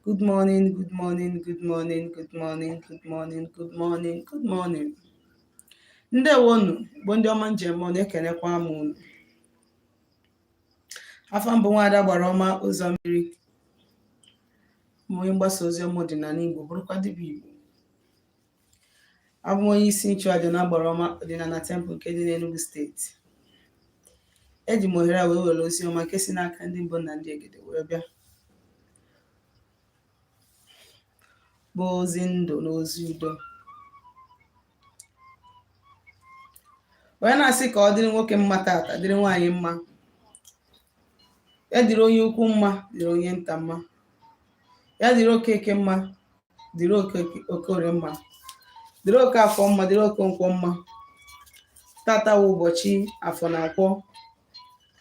Good morning, good morning, good morning, good morning, good morning, good morning, good morning. Ndewonu, Igbo ndị ọma njem ọnụ, ekenekwa m unu. Afa m bụ Nwaada Gbara Ọma Ụzọ Mmiri, onye mgbasa ozi ọma ọdịnala Igbo, bụrụkwa dibịa Igbo. Abụ m onye isi nchụaja na Agbara Ọma Ọdịnala Temple nke dị n'Enugu steeti. Eji m ohere a wee were ozi ọma nke si n'aka ndị mbụ na ndị egede wee bịa, bụ ozi ndụ na ozi udo, wee na-asị ka ọ dịrị nwoke mma tata, dịrị nwaanyị mma, ya dịrị onye ukwu mma, dịrị onye nta mma, ya dịrị Okeke mma, dịrị Okorie mma, dịrị Oke Afọ mma, dịrị Okonkwọ mma. Tata wụ ụbọchị afọ na nkwọ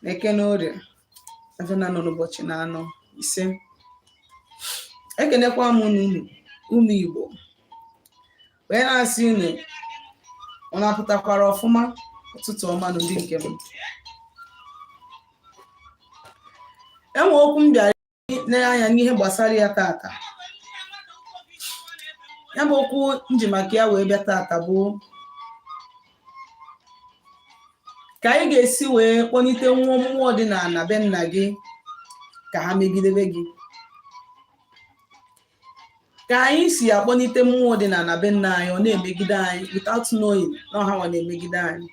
na eke na orie, afọ na anọ n'ụbọchị na anọ ise. Ekenekwa m unu, ụmụ Igbo, wee na-asị unu, unu apụtakwara ọfụma? Ụtụtụ ọma nụ, ndị nke m. Enwe okwu m bịara nee anya n'ihe gbasara ya tata. Ya bụ okwu m ji maka ya wee bịa tata bụ ka anyị ga-esi wee kpọlite nwa mmụọ dị n'ana be nna gị ka ha megidebe gị, ka anyị si akpọlite mmụọ dị n'ana be nna anyị, ọ na-emegide anyị without knowing na ọ ha nwa na-emegide anyị.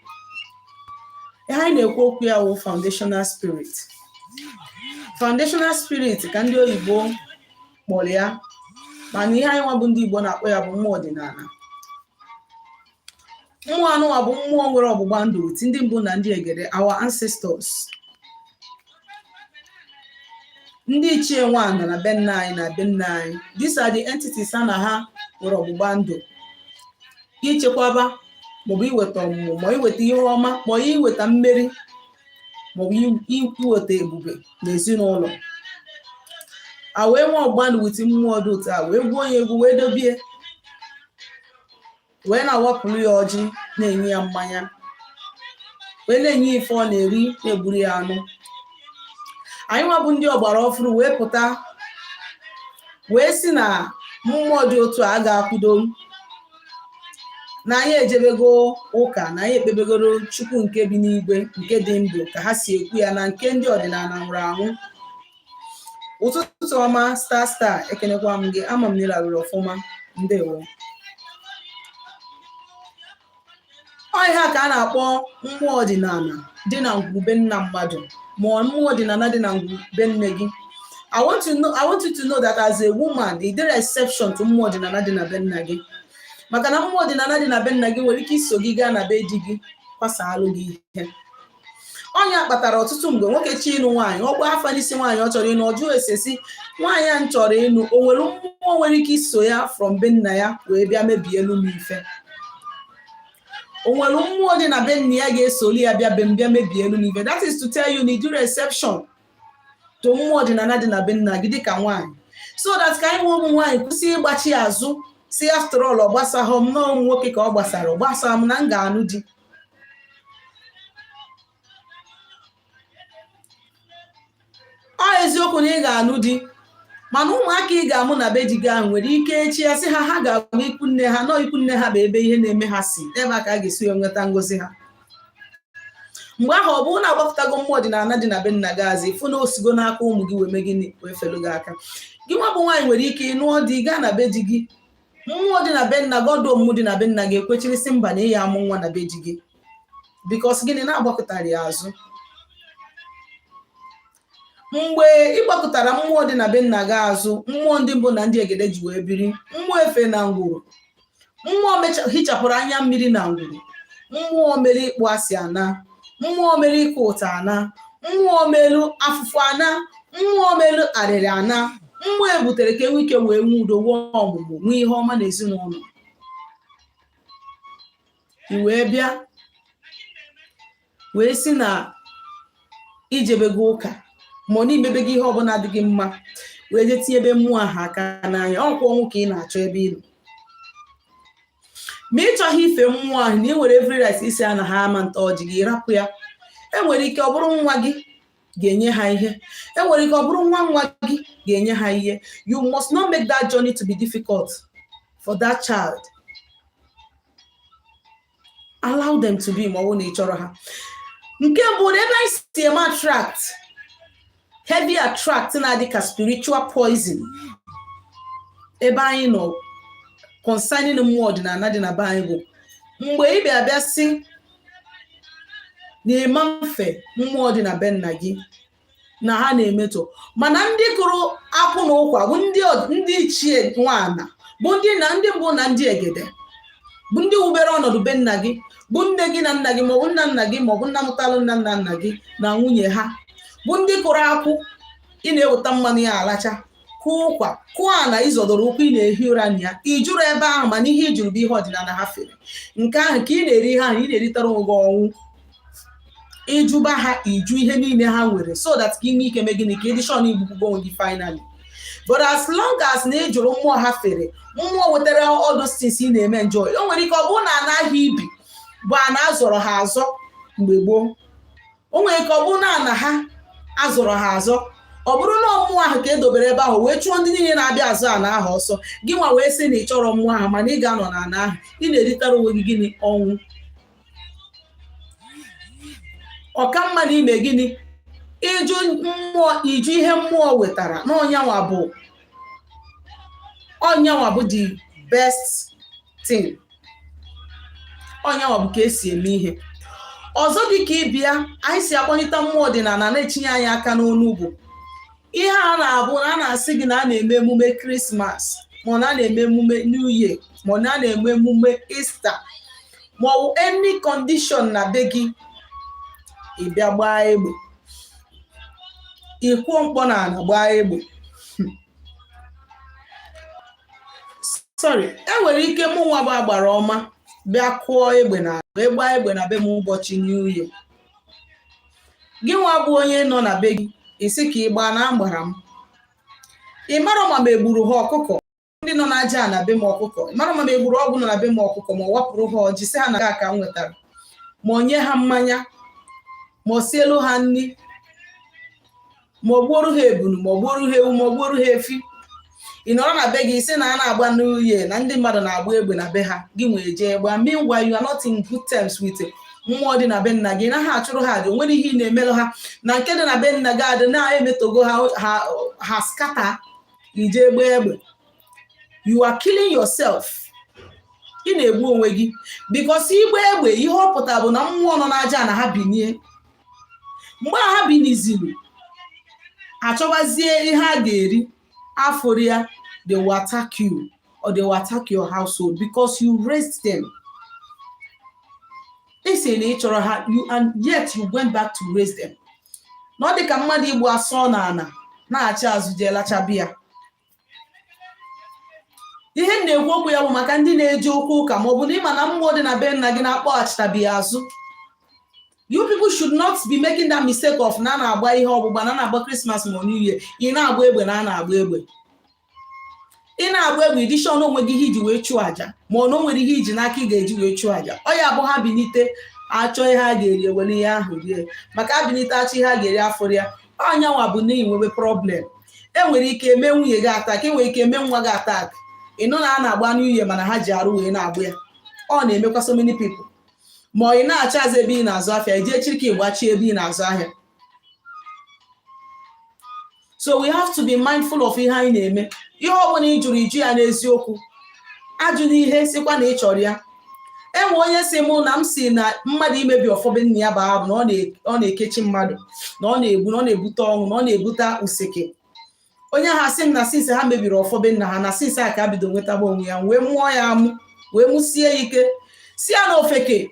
Ihe anyị na-ekwu okwu ya wụ foundational spirit. Foundational spirit ka ndị oyibo kpọrọ ya, mana ihe anyị nwa bụ ndị Igbo na-akpọ ya bụ mmụọ ọdịnala. Mmụọ anụwa bụ mmụọ nwere ọgbụgba ndụ with ndị mbụ na ndị egede, our ancestors, ndị ichie nwaanyị na be nna anyị na be nna anyị. These are the entities ha na ha nwere ọgbụgba ndụ ichekwaba maọbụ iweta ọmụmụ, ma iweta ihe ọma, ma iweta mmeri, maọbụ iweta ebube n'ezinụlọ. A wee nwee ọgbụgba ndụ with mmụọ dị otu a, wee gbuo ya egwu, wee dobie, wee na-awapụrụ ya ọjị, na-enye ya mmanya, wee na-enye ya ife ọ na-eri, na-egburu ya anụ. Anyị nwa bụ ndị ọgbara ọfụrụ wee pụta wee sị na mmụọ dị otu a ga-akwudo na anyị ejebego ụka, na anyị ekpebegoro Chukwu nke bi n'igwe, nke dị ndụ, ka ha si ekwu ya na nke ndị ọdịnala nwụrụ anwụ. Ụtụtụ ọma, star star, ekenekwa m gị. Ama m na ị larụrụ ọfụma. Ndewo. Ọ ihe a ka a na-akpọ mmụọ ọdịnala dị na ngwuru be nna mmadụ, ma ọ mmụọ ọdịnala dị na ngwuru be nne gị. I want you to know that as a woman, ị dịrọ exception to mmụọ ọdịnala dị na be nna gị, maka na mmụọ ọdịnala dị na be nna gị nwere ike iso gị gaa na be di gị, kwasalụ gị ihe. Ọ nya kpatara ọtụtụ mgbe nwoke chọọ ịnụ nwaanyị, ọ gbaa afa n'isi nwaanyị ọ chọrọ ịnụ, ọ jụọ ese sị, nwaanyị a m chọrọ ịnụ, o nwere mmụọ nwere ike iso ya from be nna ya wee bịa mebielu m ife? O nwere mmụọ dị na be nna ya ga-esoli ya bịa be m bịa mebielu m ife? That is to tell you na ị dịrọ exception to mmụọ ọdịnala dị na be nna gị dịka nwaanyị, so that ka anyị nwe ụmụ nwaanyị kwụsị ịgbachi azụ, sị after all, ọ gbasaghọ m, na ụmụ nwoke ka ọ gbasara, ọ gbasara m na m ga-anụ di. Ọ eziokwu na ị ga-anụ di, mana ụmụaka ị ga-amụ na be di gị ahụ nwere ike echi ya sị ha ha ga-agwa ikwu nne ha nọ, ikwu nne ha bụ ebe ihe na-eme ha si, ebe a ka a ga-esi wee nweta ngozi ha. Mgbe ahụ, ọ bụrụ na agbakụtago mmụọ ọdịnala dị na be nna gị azụ, ịfụ na o sigo n'aka ụmụ gị wee mee gịnị? Wee felu gị aka. Gị nwa bụ nwaanyị nwere ike ịnụọ di gaa na be di gị, mmụọ dị na be nna gị, ọdụ ọmụmụ dị na be nna gị ekwechiri sị mba, na ị ya amụ nwa na be di gị, because gịnị? Na-agbakụtara ya azụ. Mgbe ị gbakụtara mmụọ dị na be nna gị azụ, mmụọ ndị mbụ na ndị egede ji wee biri, mmụọ efe na ngwuru, mmụọ hichapụrụ anya mmiri na ngwuru, mmụọ mere ịkpụ asị ana, mmụọ mere ịkụ ụta ana, mmụọ melu afụfụ ana, mmụọ melu arịrị ana, mmụọ ebutere ka enwe ike wee nwee udo, nwee ọmụmụ, nwee ihe ọma n'ezinụlọ, i wee bịa wee sị na i jebego ụka, ma ọ na imebego ihe ọbụla adịghị mma, wee jee tinyebe mmụọ ahụ aka n'anya. Ọkwa ọnwụ ka ị na-achọ ebe ị nọ. Ma ị chọghị ife mmụọ ahụ, na ị nwere every right ịsị ya na ha ama nta ọjị gị, rapụ ya. Enwere ike ọ bụrụ nwa gị ga-enye ha ihe, enwere ike ọ bụrụ nwa nwa gị. Ga-enye ha ihe. You must not make that journey to be difficult for that child. Allow them to be, ma ọ bụrụ na ị chọrọ ha. Nke mbụ na ebe anyị si eme attract heavy attract na-adị ka spiritual poison ebe anyị nọ concerning mmụọ ọdịnala dị na be anyị bụ mgbe ị bịa bịa si na-eme mfe mmụọ dị na be nna gị na ha na-emetọ. Mana ndị kụrụ akwụ na ụkwa bụ ndị ichie nwaana, bụ ndị na ndị mbụ na ndị egede, bụ ndị wubere ọnọdụ be nna gị, bụ nne gị na nna gị, maọbụ nna nna gị, maọbụ nna mụtalụ nna nna nna gị na nwunye ha, bụ ndị kụrụ akwụ ị na-eweta mmanụ ya alacha, kụọ ụkwa, kụọ ana ịzọdoro ụkwụ ị na-ehi ụra na ya. Ị jụrụ ebe ahụ, mana ihe ị jụrụ bụ ihe ọdịnala ha fere. Nke ahụ ka ị na-eri, ihe ahụ ị na-eritere onwe gị ọnwụ. Ịjụba ha, iju ihe niile ha nwere, so that ka ị nwee ike mee gịnị? Ka ịdị sure na igbugbugo onwe gị finally. But as long as na ị jụrụ mmụọ ha fere, mmụọ wetara all those things ị na-eme enjoy, o nwere ike ọ bụrụ na anaghị ibi bụ ana azọrọ ha azọ mgbe gboo. O nwere ike ọ bụrụ na ana ha azọrọ ha azọ, ọ bụrụ na mmụọ ahụ ka edobere ebe ahụ wee chụọ ndị niile na-abịa azụ ana ahụ ọsọ. Gị nwa wee sị na ị chọrọ mmụọ ahụ, mana ị ga-anọ n'ana ahụ, ị na-eritere onwe gị gịnị? Ọnwụ. Ọka mma na ime gịnị? Ịjụ mmụọ, iju ihe mmụọ wetara na ọnyanwa bụ the best thing. Ọnyanwa bụ ka esi eme ihe. Ọzọ dị ka ịbịa anyị si akpọlite mmụọ ọdịnala na-etinye anyị aka n'onu bụ ihe a na-abụ na a na-asị gị na a na-eme emume Christmas, ma ọ na a na-eme emume New Year, ma ọ na a na-eme emume Easter, ma ọ bụ any condition na be gị, ị bịa gbaa egbe, ị kwụọ mkpọ na ala gbaa egbe. Sorry, enwere ike mụ nwa bụ agbara ọma bịa kụọ egbe na wee gbaa egbe na be m ụbọchị New Year. Gị nwa bụ onye nọ na be gị, isi ka ị gbaa na agbara m, ị mara ma m egburu ha ọkụkọ ndị nọ n'aja na be m ọkụkọ, ị mara ma m egburu ọgwụ nọ na be m ọkụkọ, ma ọ wapụrụ ha ọjị sị ha na ka m nwetara, ma ọ nye ha mmanya, ma ọ sielu ha nri, ma ọ gbuoru ha ebunu, ma ọ gbuoru ha ewu, ma ọ gbuoru ha efi. Ị nọrọ na be gị sị na a na-agba New Year na ndị mmadụ na-agba egbe na be ha, gị nwee jee gbaa. Meanwhile, you are not in good terms with mmụọ dị na be nna gị. Naghị achụrụ ha aja. O nwere ihe ị na-emelụ ha na nke dị na be nna gị adị na-emetogo ha ha ha scatter. Ije gbaa egbe, you are killing yourself. Ị na-egbu onwe gị, because igba egbe, ihe ọ pụtara bụ na mmụọ nọ n'aja na ha binie. Mgbe ha biniziri, achọbazie ihe a ga-eri afụrụ ya, they will attack you or they will attack your household, because you raised them. Ị sị na ị chọrọ ha, you, and yet you went back to raise them. Na ọ dị ka mmadụ igbu asọ n'ala na-achị azụ jee lachabi ya. Ihe m na-ekwu okwu ya bụ maka ndị na-eje okwu ụka, ma ọ bụ na ịma na mmụọ dị na be nna gị na-akpọghachitabi ya azụ. You people should not be making that mistake of na a na-agba ihe ọgbụgba, na a na-agba Christmas ma New Year, ị na-agba egbe na a na-agba egbe. Ị na-agba egbe, ịdịshọn onwe gị ihe iji wee chụọ àjà, ma ọ na o nwere ihe iji n'aka ị ga-eji wee chụọ àjà. Ọ ya bụ ha bilite achọ ihe a ga-eri, ewere ihe ahụ rie. Maka abilite achọ ihe a ga-eri, afụrụ ya. Ọnyanwa bụ na inwebe problem. Enwere ike eme nwunye gị attack, enwere ike eme nwa gị attack. Ị nụ na a na-agba New Year, mana ha ji arụ wee na-agba ya. Ọ na-emekwa so many people. Ma ị na-achọ azụ ebe ị na-azụ afịa, ijee chiri ka ịgbachi ebe ị na-azụ ahịa. So we have to be mindful of ihe anyị na-eme. Ihe ọ bụla ị jụrụ, iju ya n'eziokwu. Ajụ n'ihe sikwa na ị chọrọ ya. Enwe onye si mụ na m si na mmadụ imebi ọfọbe nna ya bụ abụ na ọ na-ekechi mmadụ, na ọ na-egbu, na ọ na-ebute ọnwụ, na ọ na-ebute useke. Onye ha sị m na since ha mebiri ọfọbe nna ha, na since a ka bido nwetaba onwe ya, wee mụọ ya amụ, wee mụsie ya ike, si ya na ofeke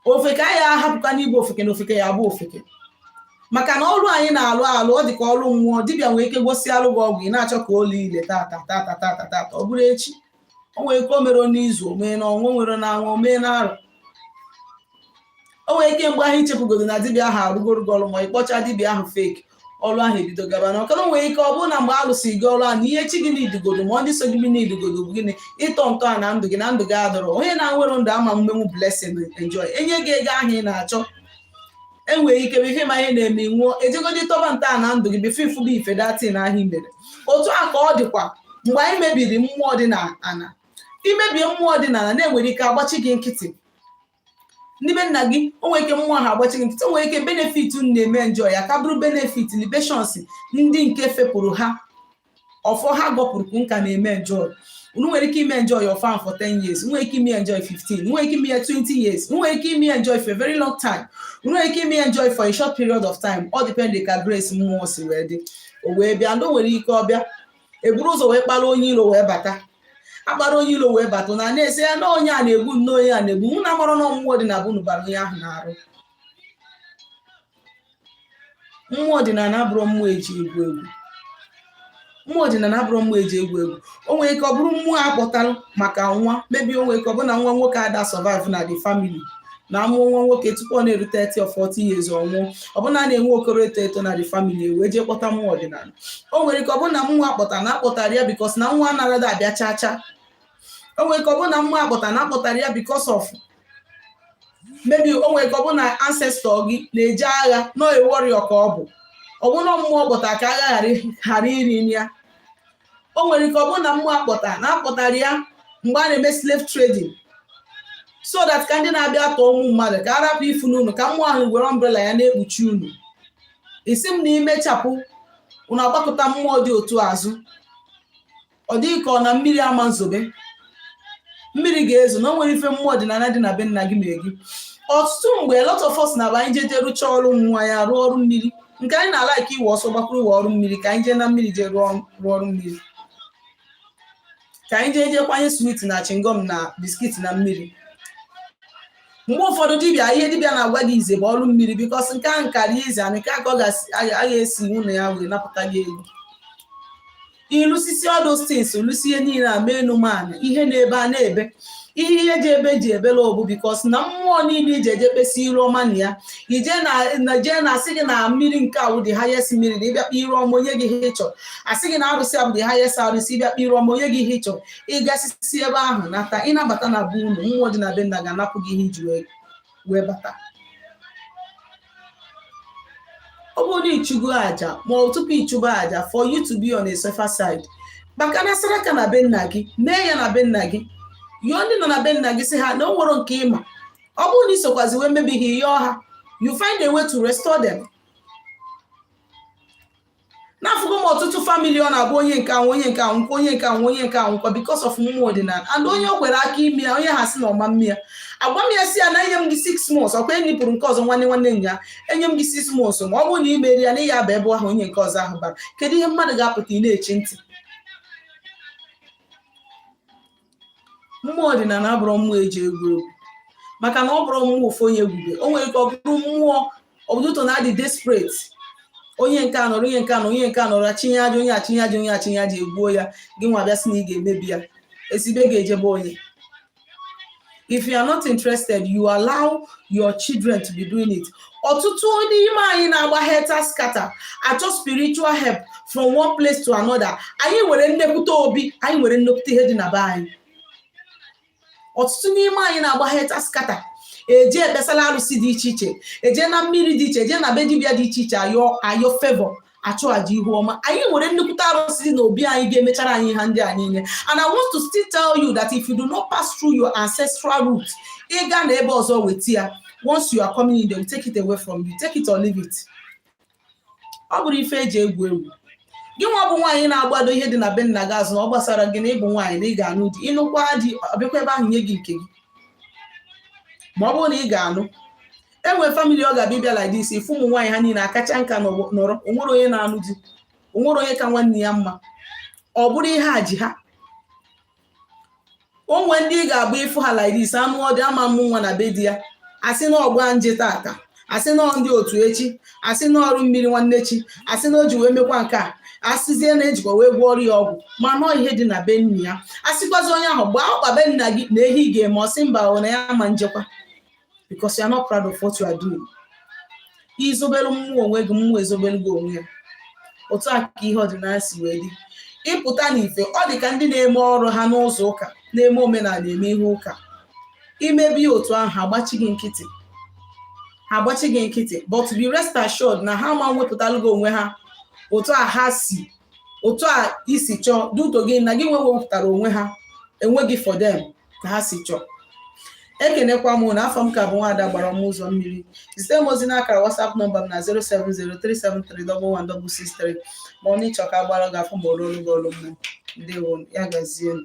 ofeke anyị ahapụkwa n'igwe ofeke, na ofeke ya abụ ofeke. Maka na ọrụ anyị na-alụ alụ, ọ dị ka ọrụ mmụọ. Dibịa nwere ike gosi alụ gị ọgwụ, ị na-achọ ka olu ile tata tata tata tata, ọ bụrụ echi. O nwere ike o mere n'izu, o mee n'ọnwa, o nwere n'anwa, o mee n'arọ. O nwere ike mgbe ahụ ichefugodo na dibịa ahụ arụgoro gị ọrụ, ma ịkpọcha dibịa ahụ fake, ọrụ ahụ ebido gaba. Na ọkara nwere ike ọ bụrụ na mgbe alụsị gị ọrụ ahụ, na ihe chi gị n'idigodo, ma ndị so gị bi n'idigodo bụ gịnị? Ịtọ ntọala na ndụ gị, na ndụ gị adọrọ. Onye na-nwere ndụ ama mmenwu blessing enjoy enye gị ego ahụ ị na-achọ. Enwere ike bụ ife ma ihe na-eme nwụọ, ejegodi tọba nta na ndụ gị before ifuba ife datin ahụ mere. Otu a ka ọ dịkwa mgbe anyị mebiri mmụọ dị na ana. Imebie mmụọ dị na ana, na-enwere ike agbachi gị nkịtị ndị be nna gị. O nwere ike mmụọ ha agbachi gị nkịtị. O nwere ike benefit unu na-eme enjoy ya ka bụrụ benefit libations ndị nke fepụrụ ha ọfọ ha gọpụrụ nka na-eme enjoy. Unu nwere ike ime enjoy your farm for 10 years, nwere ike ime enjoy 15, nwere ike ime ya 20 years, nwere ike ime enjoy for a very long time, nwere ike ime enjoy for a short period of time. Ọ depend ka grace mmụọ si wee dị. O wee bịa, ndị o nwere ike ọbịa eburu ụzọ wee kpara onye iro wee bata, akpara onye iro wee bata na na-ese ya na onye a na-egbu nne, onye a na-egbu mụ na amara na mmụọ dị na bunu bara onye ahụ na-arụ. Mmụọ ọdịnala abụrụ mmụọ eji egwu egwu. Mmụọ ọdịnala abụrụ mmụọ eji egwu egwu. O nwere ike ọ bụrụ mmụọ akpọtalụ maka nwa mebi. O nwere ike ọ bụrụ na nwa nwoke ada survive na the family, na amụọ nwa nwoke, tupu ọ na-eru 30 or 40 years, ọ nwụọ. Ọ bụrụ na a na-enwe okoro eto eto na the family, wee jee kpọta mmụọ ọdịnala. O nwere ike ọ bụrụ na mmụọ akpọtara na akpọtara ya because na nwa anaghị abịa chaa chaa. O nwere ike ọ bụrụ na mmụọ akpọtara na akpọtara ya because of maybe, o nwere ike ọ bụrụ na ancestor gị na-eje agha, nọ a warrior ka ọ bụ, ọ bụrụ na mmụọ kpọtara ka agha ghara iri ya. O nwere ike ọ bụrụ na mmụọ akpọtara na akpọtara ya mgbe a na-eme slave trading, so that ka ndị na-abịa tọọ ụmụ mmadụ ka a rapụ ifu n'unu, ka mmụọ ahụ were umbrella ya na-ekpuchi unu. Isi m na imechapụ unu agbakọta mmụọ dị otu azụ, ọ dịghị ka ọ na mmiri ama nzobe, mmiri ga-ezo na o nwere ife mmụọ ọdịnala dị na be nna gị mere gị. Ọtụtụ mgbe, a lot of us na-abụ anyị jeje rụchaa ọrụ mmụọ ya, rụọ ọrụ mmiri nke anyị na-ala ike iwe ọsọ gbakwuru iwe ọrụ mmiri, ka anyị jee na mmiri, jee rụọ ọrụ mmiri, ka anyị jee jee kwanye sweet na chewing gum na biscuit na mmiri. Mgbe ụfọdụ, dibịa, ihe dibịa na-agwa gị ize bụ ọrụ mmiri, because nke ahụ karịa ize and nke a ka ọ ga-esi nwunye ya wee napụta gị ego. Ịlụsisi all those things, lụsi ihe niile a mee enumana ihe na-ebe a na-ebe ihe ji ebe ji ebele obu, because na mmụọ niile iji eje kpesi iru ọma na ya ije na jee na asị gị na mmiri nke awụ the highest mmiri, na ịbịa kpe iru ọma, onye gị ihe ị chọrọ. Asị gị na arụsị abụ the highest arụsị, ịbịa kpe iru ọma, onye gị ihe ị chọrọ. Ịgasịsị ebe ahụ nata, ịnabata na be unu, mmụọ dị na be nna ga-anapụ gị ihe iji wee bata. Ọ bụrụ na ịchụgo aja, ma ọ tupu ịchụba aja, for you to be on a safer side, maka na saraka na be nna gị, mee ya na be nna gị, yọọ ndị nọ na be nna gị, sị ha na o nwere nke ịma. Ọ bụrụ na ị sokwazi wee mebighị, yọọ ha, you find a way to restore them. N'afụgo m ọtụtụ family ọ na-abụ onye nke anwụ, onye nke anwụkwa, onye nke anwụ, onye nke anwụkwa, because of mmụọ ọdịnala. And onye o kwere aka ime ya, onye ha sị na ọma mme ya, agwa m ya, si ya na enye m gị 6 months. Ọkwa enipụrụ nke ọzọ nwanne nwanne nya, enye m gị 6 months, ma ọ bụrụ na ị meri ya na ya aba ebe ahụ onye nke ọzọ ahụ bara. Kedu ihe mmadụ ga-apụta ị na-echi ntị? Mmụọ ọdịnala abụrụ mmụọ eji egwu egwu, maka na ọ bụrụ mmụọ ofu onye egwube, o nwere ike ọ bụrụ mmụọ ọbụdụtọ na-adị desperate. Onye nke a nọrọ, onye nke a nọrọ, onye nke a nọrọ, achinye aja, onye achinye aja, onye achinye aja, egbuo ya. Gị nwa bịa sị na ị ga-emebi ya, esibe ga-ejebe onye. If you are not interested, you allow your children to be doing it. Ọtụtụ n'ime anyị na-agba helter scatter, achọ spiritual help from one place to another. Anyị nwere nnekwute obi, anyị nwere nnekwute ihe dị na be anyị. Ọtụtụ n'ime anyị na-agba helter scatter, eje ekpesala arụsị dị iche iche, eje na mmiri dị iche, eje na be dibịa dị iche iche, ayọ ayọ favor, achụ aja ihu ọma. Anyị nwere nnukwute arụsị dị n'obi anyị ga-emechara anyị ha ndị a niile. And I want to still tell you that if you do not pass through your ancestral route, ịga na ebe ọzọ weta ya, once you are coming in, they will take it away from you. Take it or leave it. Ọ bụrụ ife eji egwu egwu. Gị nwa bụ nwaanyị na-agbado ihe dị na be nna gị azụ, na ọ gbasara gị na ịbụ nwaanyị na ị ga-anụ di, ịnụkwa di, ọbịakwa ebe ahụ nye gị nke gị, ma ọ bụrụ na ị ga-anụ. Enwere family ọ ga-abịa ịbịa like this, ifu ụmụ nwaanyị ha niile akacha nka nọrọ, onwere onye na-anụ di, onwere onye ka nwanne ya mma. Ọ bụrụ ihe a ji ha onwe ndị ị ga-agba ịfụ ha like this, anụ ọ dị ama mmụ nwa na be di ya, asị na ọgba nje tata, asị na ndị otu echi, asị na ọrụ mmiri nwanne chi, asị na o ji wee mekwa nke a, asịzie na ejikwa wee gwọọrọ ya ọgwụ, ma nọọ ihe dị na be nna ya. Asịkwazi onye ahụ gbaa ọkpa be nna gị na ehi ga-eme, ọsị mba, ọ na ya ma njekwa, because you are not proud of what you are doing. Izobelu mmụọ onwe gị, mmụọ ezobelu gị onwe ya. Otu a ka ihe ọdịnala si wee dị. Ịpụta n'ife, ọ dị ka ndị na-eme ọrụ ha n'ụzọ ụka, na-eme omenala, eme ihe ụka. Imebi ya otu ahụ, agbachi gị nkịtị. Ha agbachi gị nkịtị, but be rest assured na ha ma wepụtalụ gị onwe ha otu a ha si, otu a isi chọọ duto gị na gị nwe wepụtara onwe ha enweghị for them ka ha si chọọ. Ekenekwa m na afọ m ka bụ nwaada gbara m ụzọ mmiri. Zite m ozi n'akara WhatsApp nọmba m na 07037311663 ma ọ na ịchọ ka agbara gị afọ ma ọrụ olu gị ọrụ mmụọ. Ndewo, ya gazienụ.